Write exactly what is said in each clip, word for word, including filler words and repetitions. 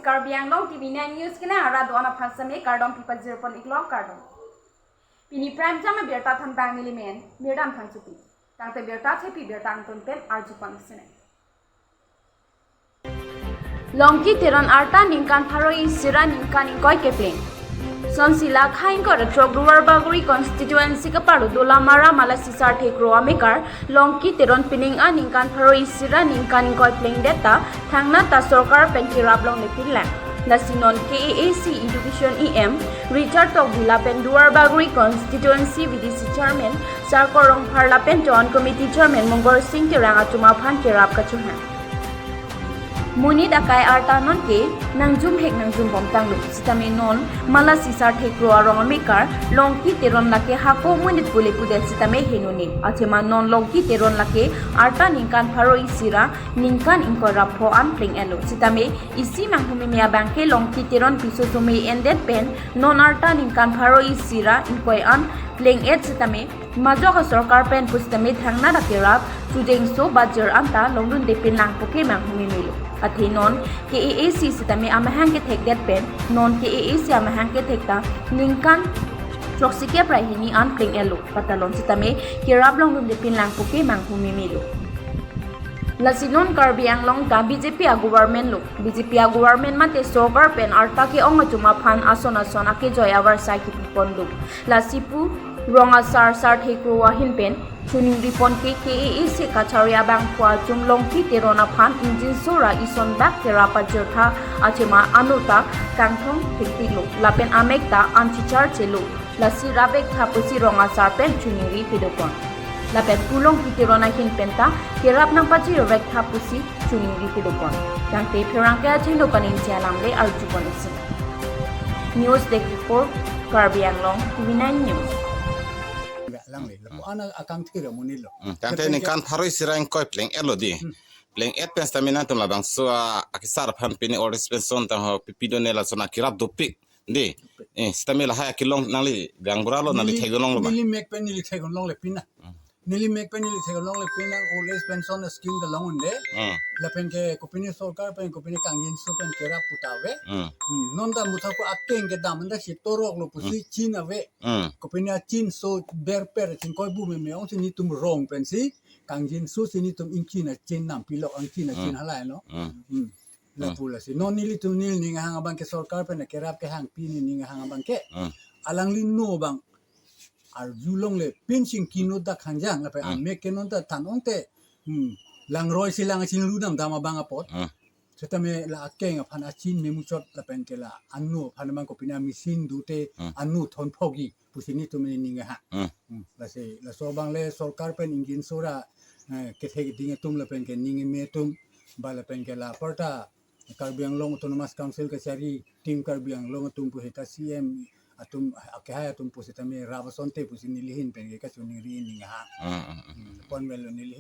Karbi Anglong T V nine News kena ara do-an aphan sitame kardom pipajir pon iklo, kardom. Pini prime time abirta thanbang neli men Mirdam Thangchopi. Tangte birta thepi birta angton pen arju pon sinai. Longki Teron arta ningkan pharo isi ra ningkan ingkoi kepleng. Sonsi la khaing ko retrok Duarbagori constituency kepado Dolamara Malasisar Thekro amekar Longki Teron pining aningkan pharo isi ra ningkan ingkoi plengdet ta thangnat ta sorkar pen kerap longle pinlang. Lasi non K A A C Education E M Richard Tokbi lapen Duarbagori constituency V D C chairman Sarkor Rongphar lapen Town Committee chairman Mongol Sing Terang atum aphan kerap kachohang. Monit akai arta non ke nangjum hek nangjum bom tanglo. Sitame non Malasisar Thekro arong amekar Longki Teron lake hako monit pule pudet sitame henone. Athema non Longki Teron lake arta ningkan pharo isi ra ningkan ingkoi ra pho an pleng-etlo. Sitame isi manghumeme abang ke Longki Teron piso some endet pen non arta ningkan pharo isi ra ingkoi an pleng-et sitame majok asorkar pen pusitame thangnat akerap chujengso bajir anta longdunde pinlang puke manghumemelo. Athe non K A A C sitame amahang kethekdet pen non K A A C amahang kethek ta ningkan throksi kep ra hini an pleng-etlo. Patalon sitame kerap longdunde pinlang puke manghumemelo. Lasi non Karbi Anglong ta B J P a-government lo. B J P a-government mate sorkar pen arta ke-ong atum aphan ason ason akejoi avarsai kipi pon do. Lasi pu rong asar Sar Thekro ahin pen choningri pon ke K A A C kachari abangphu atum Longki Teron aphan ingjinso ra ison bak kerap ajirtha athema ano ta kangthong thektik lo. Lapen amek ta an chichar chelo. Lasi rapvek tha pusi rong asar pen choningri pidokon. Lapen pu Longki Teron ahin pen ta kerap nangpajirvek tha pusi choningri pidokon. Tangte pherangke achingno kaningje alam le arju pon isi. News Desk Report, Karbi Anglong, T V nine News. Langle, lapu ana akang thira munilo. Hmm, tangte ningkan pharo isi ra ingkoi pleng-etlo di. Hmm. Pleng-et pen sitame nangtum labangso a, akesar aphan pini old age pension tangho pipi done lason akerap dopik. Di. Eh, sitame lahai akelong nangli bang bura lo nangli Neli, thekdun longlo ma? Neli mek pen neli thekdun longle pina. Hmm. Neli mek pen neli thekdun longle pina old age pension scheme ta long-unde. Hmm. Lapen ke kopine sorkar pen kopine kangjinso pen kerap puta ave. Hmm. Hmm. Non ta mutha ko akeng kedam anta si torok lo pusi Hmm. chin ave. Hmm. Kopine achin so berper chingkoi bu meme ongsi netum rong pensi kangjinso si netum ingchin achin nam pilok angchin achin Hmm. halai no. Hmm. Hmm. Lapu lasi non nelitum neli ning ahang abang ke sorkar pen kerap kehang pini ning ahang abang ke. Hmm. Alangli no bang arjulongle pinching kino dak hanjang lapen Hmm. amek ke non ta than ongte. Hmm. Langroi si lang achin lu dam dam abang apot. Hmm. Sitame la akeng aphan achin memuchot lapen ke la ano aphan abang kopine machine dute Hmm. ano thon phogi pusi netum ning ahang. Hmm. Hmm. Lasi laso abang le sorkar pen ingjinso ra, eh, kethek ding atum lapen ke ning eme atum ba lapen ke la aparta Karbi Anglong Autonomous Council kachari Team Karbi Anglong atum pu heta C M atum akehai atum pusitame rap asonte pusi neli ahin pen ke kachoningri ning ahang. Hmm, hmm, hmm. Hmm, pon melo neli.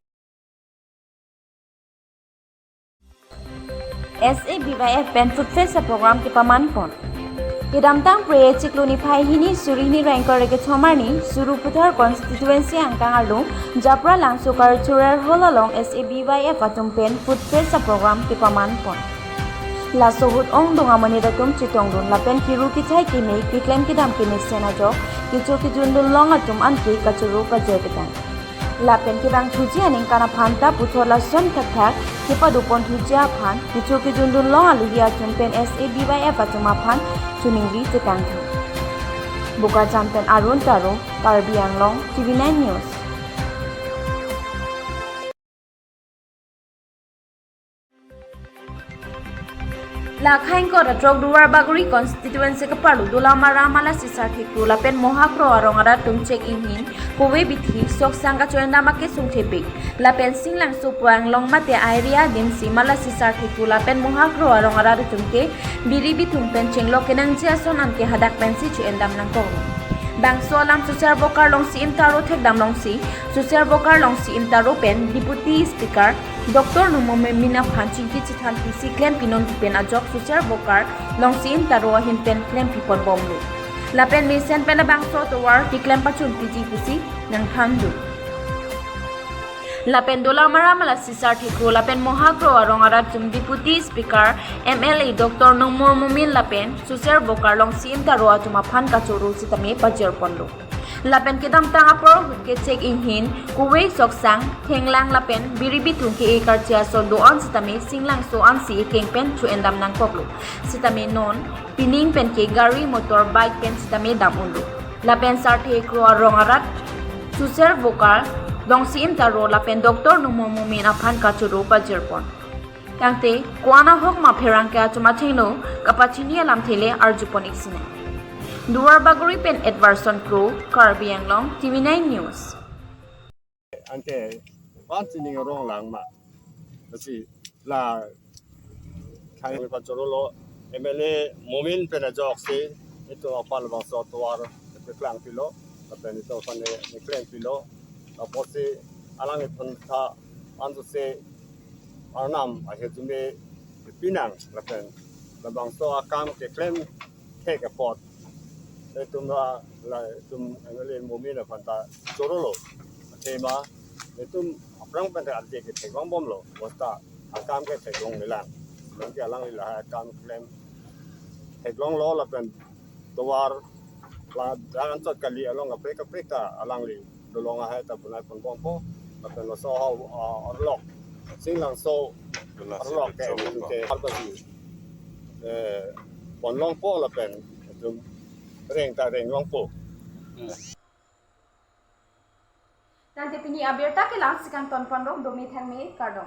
S A B Y F pen Food Fest a-program kepaman pon. Kedamtang Phre chiklo niphai hini suri hini ra ingkoi ra kethom arni Sarupathar constituency angkang arlo Japra Langso Cultural Hall along S A B Y F atum pen Food Fest a-program kepaman pon. Laso ahut ongdung amonit atum chetongdun lapen kiru kechai keme keklem kedam kemesen ajok kecho kejundun long atum anke kachoro kajoi kedam. Lapen kevang thuji aningkan aphan ta puthot lason thakthak kepado pon thuji aphan kecho kejundun long alohi atum pen S A B Y F atum aphan choningri tekang thu. Bokajan pen Arun Taro, Karbi Anglong, T V nine News. La khaing ko retrok Duarbagori constituency kepado Dolamara Malasisar Thekro lapen Mohakro arong arat atum chek inghin kove bithi sok sang kacho-endam akesung thepik. Lapen Singlangso pu anglong mate area adim si Malasisar Thekro lapen Mohakro arong arat atum ke biri bithung pen chenglok kenangji ason anke hadak pensi cho-endam nangkok. Bangso alam Social Worker Longsi Im Taro thekdam longsi, Social Worker Longsi Im Taro pen Deputy Speaker Doctor Numo Memin aphan chingki chethan pisi klem pinon pen ajok Social Worker Longsi Im Taro ahin pen klem pipon bomlo. Lapen mesen pen labangso tovar keklem pachun piji pusi nangthan dun. Lapen Dolamara Malasisar Thekro lapen Mohakro arong arat atum Deputy Speaker M L A Doctor Numal Momin lapen Suser Vokar Longsi Imtaro atum aphan kachoro sitame pajirponlo. Lapen kedamtang apor ahut kechek inghin, kove soksang, thenglang lapen biri bithung ke-e karche asor do-an sitame Singlangso ansi ekeng pen cho-endam nangkoklo. Sitame non pining pen ke gari motor bike pen sitame dam unlo. Lapen Sarthe Kro arong arat Suser Vokar, Longsi Imtaro lapen Doctor Numal Momin aphan kachoro pajirpon. Tangte ko-an ahok ma pherangke atum athengno kapachini alamthe le arjupon iksinang. Duar Bagori pen Edwardson Kro, Karbi Anglong, T V nine News. Ante pan sining rong lang ma. Lasi la khan pachorolo M L A Momin pen ajoksi itum aphan labangso tovar keklang pilo, lapen itum aphan ne klem pilo, lapusi alangliphan ta ansose arnam ahe jume pinang lapen labangso akam keklem thek apot itum la, la itum M L A Momin aphan ta chorolo. Athema itum aphrang pen ta arje ke theklong bomlo. Bosta akam ke theklongle lang. Nangke alangli lahai akam klem theklonglo lapen tovar la dak anchot kali along kaprek kaprek ta alangli dolong ahai ta bunai pon bompo. Lapen laso ha, ah, arlok Singlangso arlok ke, ke arpasi eh, ponlongpo lapen itum reng ta renglongpo. Tangte pini abirta ke la-ansi kangton ponlo, dome thangme, kardom.